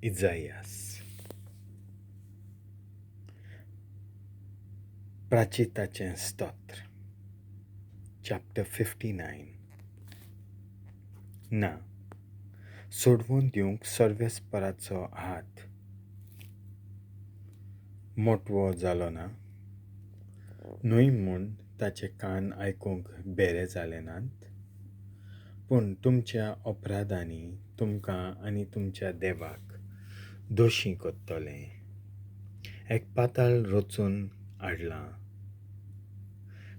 इजायास. प्राचिताचें स्तोत्र, चॅप्टर 59. ना सोडवून दिवंक सर्वेस्पराचो हात मोटवो जालो ना, न्हय म्हूण ताचे कान आयकूंक बेरे जाले नात. पूण तुमच्या अपराधांनी तुमकां आनी तुमच्या देवाक दोशी करतले. एक पाताळ रचून हाडलां.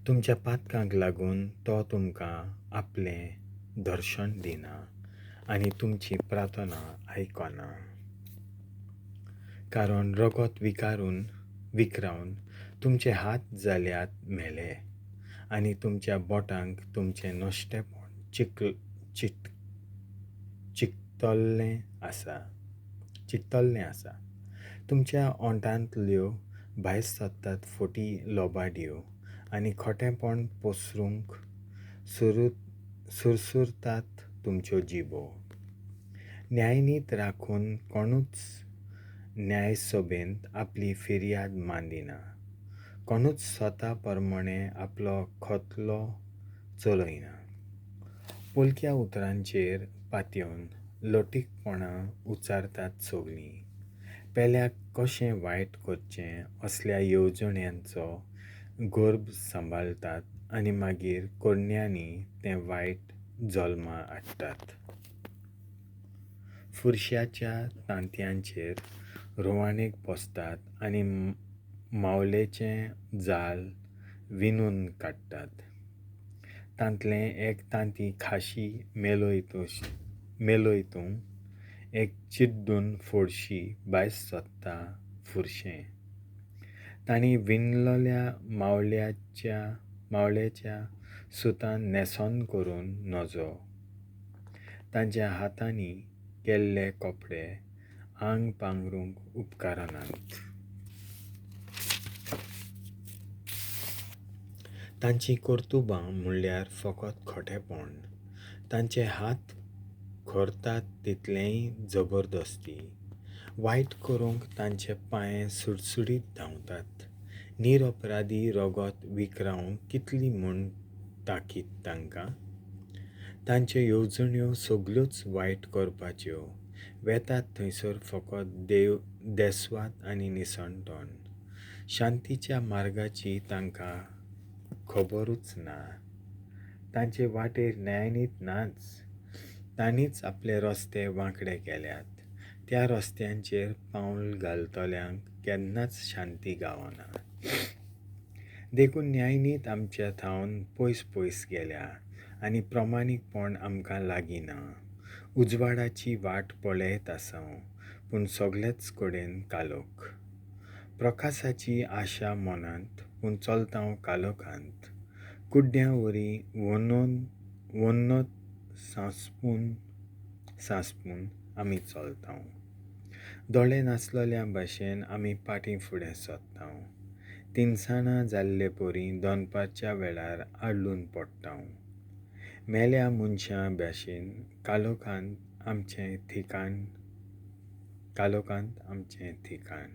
तुमच्या पातकांक लागून तो तुमकां आपलें दर्शन दिना आनी तुमची प्रार्थना आयकना. कारण रगत विकरावन तुमचे हात जाल्यात मेले आनी तुमच्या बोटांक तुमचें नश्टेपण चिकतल्लें आसा. तुमच्या ओंठांतल्यो भायर सरतात फोटी लोबाड्यो आनी खोटेपण पसरूंक सुरसुरतात तुमच्यो जिबो. न्यायनीत राखून कोणूच न्यायसभेंत आपली फिर्याद मांडिना. कोणूच स्वता प्रमाणे आपलो खतलो चलयना. पोलक्या उतरांचेर पातयेवन लटीकपणां उच्चारतात सगलीं. पेल्याक कशें वायट करचें असल्या येवजण्यांचो गर्भ सांबाळटात आनी मागीर करण्यांनी तें वायट जल्मा हाडटात. फुरशाच्या तांतयांचेर रोवाणेक बसतात आनी मावलेचें जाल विणून काडटात. तांतलें एक तांती खाशी मेलयतूं, एक चिड्डून फोडशी भायर सरता फुरशें. तांणी विणलेल्या मावळ्याच्या सुतान न्हेसण करूं नजो. तांच्या हातांनी केल्ले कपडे आंग पांगरूंक उपकारनात. तांचीं कर्तुबां म्हणल्यार फकत खोटेपण. तांचे हात खरतात तितलेंय जबरदस्ती. वायट करूंक तांचे पांय सुडसुडीत धांवतात. निरपराधी रगत विकरावंक कितली म्हूण ताकीत तांकां. तांच्यो येवजण्यो सगल्योच वायट करपाच्यो. वेतात थंयसर फकत देस्वात आनी निसणटण. शांतीच्या मार्गाची तांकां खबरूच ना. तांचे वाटेर न्यायनीत नाच. तांणीच आपले रस्ते वांकडे केल्यात. त्या रस्त्यांचेर पावल घालतल्यांक केन्नाच शांती गावना. देखून न्यायनीत आमच्या थावन पयस पयस गेल्या आनी प्रमाणीकपण आमकां लागीं ना. उजवाडाची वाट पळयत आसां, पूण सगळेच कडेन कालोख. प्रकाशाची आशा मनांत, पूण चलता कालोखांत. कुड्ड्यां वरी वन्नत सांसपून आमी चलता. दोळे नासलेल्या भाशेन आमी फाटीं फुडें सरता. तिनसाणां जाल्ले परी दनपारच्या वेळार आडलून पडटा. मेल्या मनशां भाशेन कालोखांत आमचें ठिकाण.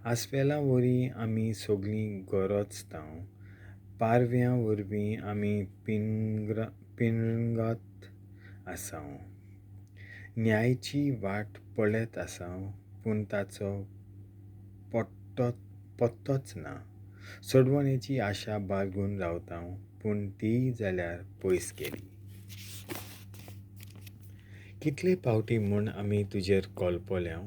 आस्वेलां वरी आमी सगलीं गरजता. पारव्यां वरवीं आमी पिंगत आसां. न्यायची वाट पळयत आसां, पूण ताचो पत्तोच ना. सोडवणेची आशा बाळगून रावता, पूण तीय जाल्यार पयस गेली. कितले पावटी म्हूण आमी तुजेर कोलपल्या.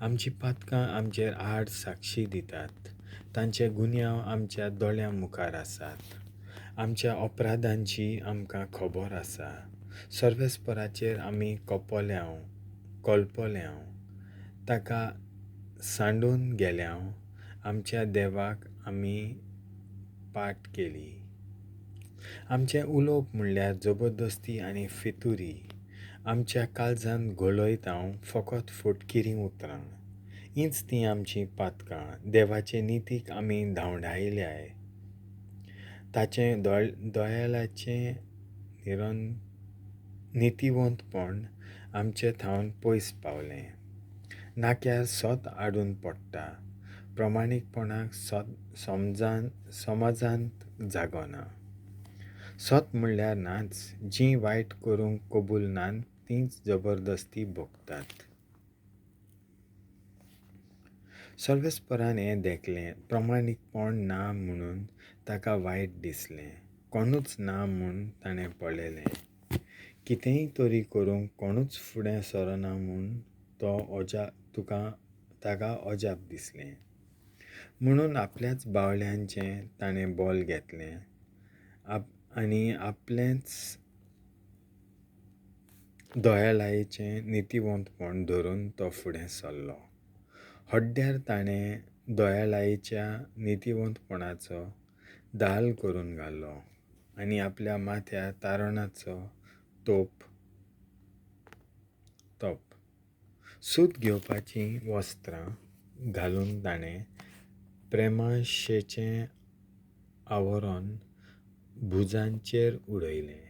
आमचीं पातकां आमचेर आड साक्षी दितात. तांचे गुन्यांव आमच्या दोळ्यां मुखार आसात. आमच्या अपराधांची आमकां खबर आसा. सर्वेस्पराचेर आमी कोलपल्या. ताका सांडून गेल्या. आमच्या देवाक आमी पाट केली. आमचें उलोवप म्हणल्यार जबरदस्ती आनी फितुरी. आमच्या काळजांत घोळयता फकत फटकिरीं उतरां. हींच तीं आमचीं पातकां. देवाचे नितीक आमी धांवडायल्याय. ताचें दयाळाचें नितीवंतपण आमचे थावन पयस पावलें. नाक्यार सोत आडून पडटा, प्रमाणीकपणाक सोत समाजांत जागो ना. सोत म्हणल्यार नाच, जीं वायट करूंक कबूल नात तींच जबरदस्ती भोगतात. सर्वेस्परान हें देखलें, प्रमाणीकपण ना म्हणून ताका वायट दिसलें, कोणूच ना म्हूण ताणें पळयलें. कितेंय तरी करूंक कोणूच फुडें सरना म्हूण तो ताका अजाप दिसलें. म्हणून आपल्याच बावल्यांचें ताणें बोल घेतलें आनी आपलेंच दयालायेचें नितीवंतपण धरून तो फुडें सरलो. हड्ड्यार ताणें दयालायेच्या नितीवंतपणाचो दाल करून घालो आनी आपल्या माथ्यार तारणाचो तोप. सूत घेवपाचीं वस्त्रां घालून ताणें प्रेमाशेचें आवरण भुजांचेर उडयलें.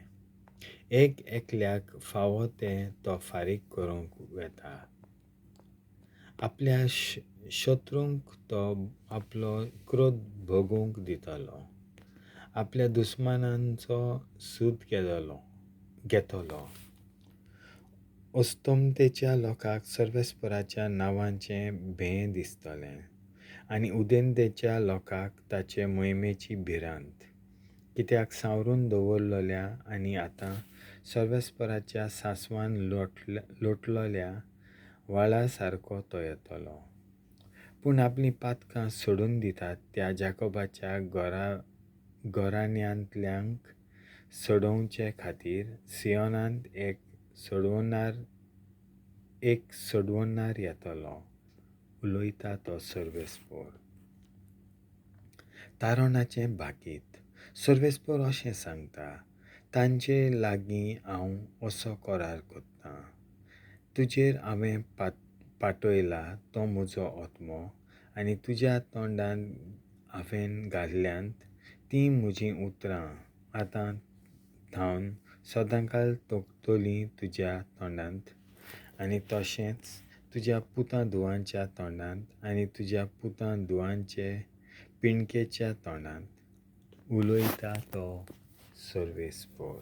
एक एकल्याक फावो तें तो फारीक करूंक वेता. आपल्या शत्रूंक तो आपलो क्रोध भोगूंक दितलो, आपल्या दुस्मानांचो सूद घेतलो. अस्तमतेच्या लोकांक सर्वेस्पराच्या नांवाचें भें दिसतलें आनी उदेंतेच्या लोकांक ताचे मोहिमेची भिरांत. कित्याक सांवरून दवरलेल्या आनी आतां सर्वेस्पराच्या सांसवान लोटलेल्या व्हाळा सारको तो येतलो. पूण आपलीं पातकां सोडून दितात त्या जाकोबाच्या घराण्यांतल्यांक सोडोवचे खातीर सियोनांत एक सोडवणार येतलो, उलयता तो सर्वेस्पर. तारणाचें भाकीत. सर्वेस्पर अशें सांगता, तांचे लागीं हांव असो करार करतां, तुजेर हांवें पाठयला तो म्हजो आत्मो आनी तुज्या तोंडान हांवें घाल्ल्यांत तीं म्हजीं उतरां आतां थावन सदांकाल तोंकतलीं तुज्या तोंडांत आनी तशेंच तुज्या पुतां धुवांच्या तोंडांत आनी तुज्या पुतां धुवांचे पिणकेच्या तोंडांत, उलयता तो सर्वेस्पर.